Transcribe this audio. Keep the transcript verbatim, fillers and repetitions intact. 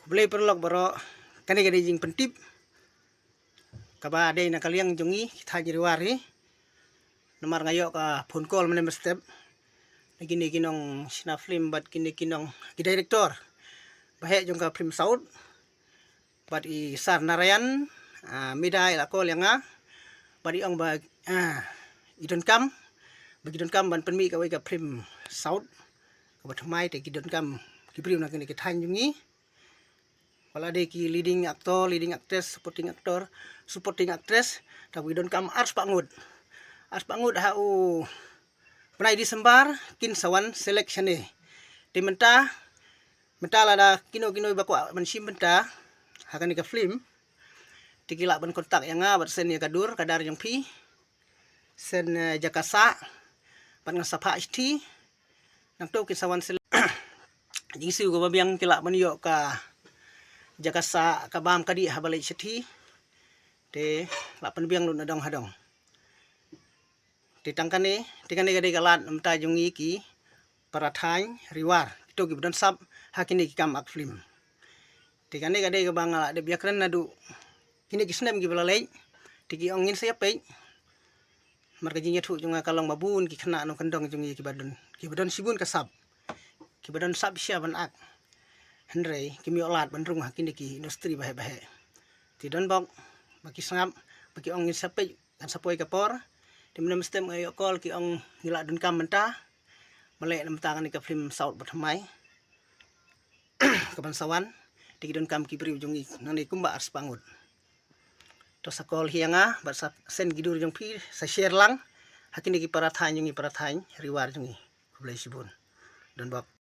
Khublei paralok baroh, kane ka dei jingpyntip kaba dei na ka liang jong ngi ki thaiñ Ri War hi. Namar nga ïoh ka phone call mynne mynstep na kine ki nongshna film bad kine ki nong ki director baheh jong ka film South. Bad i Sir Narayan, ah, Mida i la call ïa nga. Bad i ong ba, ah, i donkam, ba ki donkam ban pynmih kawei ka film South kaba thymmai, te ki donkam ki briew na kine ki thaiñ jong ngi. Wat la dei ki leading actor, leading actress, supporting actor, supporting actress, te ki donkam arspah ngut. Arspah ngut ha u bnai December kin sa wan select shane. Te mynta, mynta lada kino kino ba kwah ban shim bynta ha kane ka film, te ki lah ban contact ïa nga bad send ïa ka dur ka dar jong phi. Send, eh, jaka sah bad nga sa phah shithi. Nangto kin sa wan select. Jingsiew kaba biang ki lah ban ïoh ka jaka sah ka bam ka dih haba leit shithi. Te lah pynbiang lut na dong ha dong. Te tang kane, te kane ka dei ka lad na bynta jong ngi ki para thaiñ Ri War, kito kiba don sap ha kine ki kam act film. Te kane ka dei kaba nga la dep ïakren naduh kine ki snem kiba la leit. Te ki ong ngin sa ïapeit. Namar ka jingïathuh jong nga ka long ba bun ki khynnah nongkyndong jong ngi kiba don, kiba don shibun ka sap, kiba don sap shisha ban act, hynrei kim ïoh lad ban rung ha kine ki industry baheh baheh. Te don bok ba ki sngap, ba ki ong ngin sa peit, kan sa poi ka por. Te mynne mynstep nga ïoh call ki ong ngi la donkam mynta. Balei? Namar kane ka film South ba thymmai kaban sa wan, te ki donkam ki briew jong ngi nangne kumba arspah ngut. To sa call hi ïa nga bad sa send ki dur jong phi, sa share lang ha kine ki para thaiñ jong ngi, para thaiñ Ri War jong ngi. Khublei shibun. Don bok.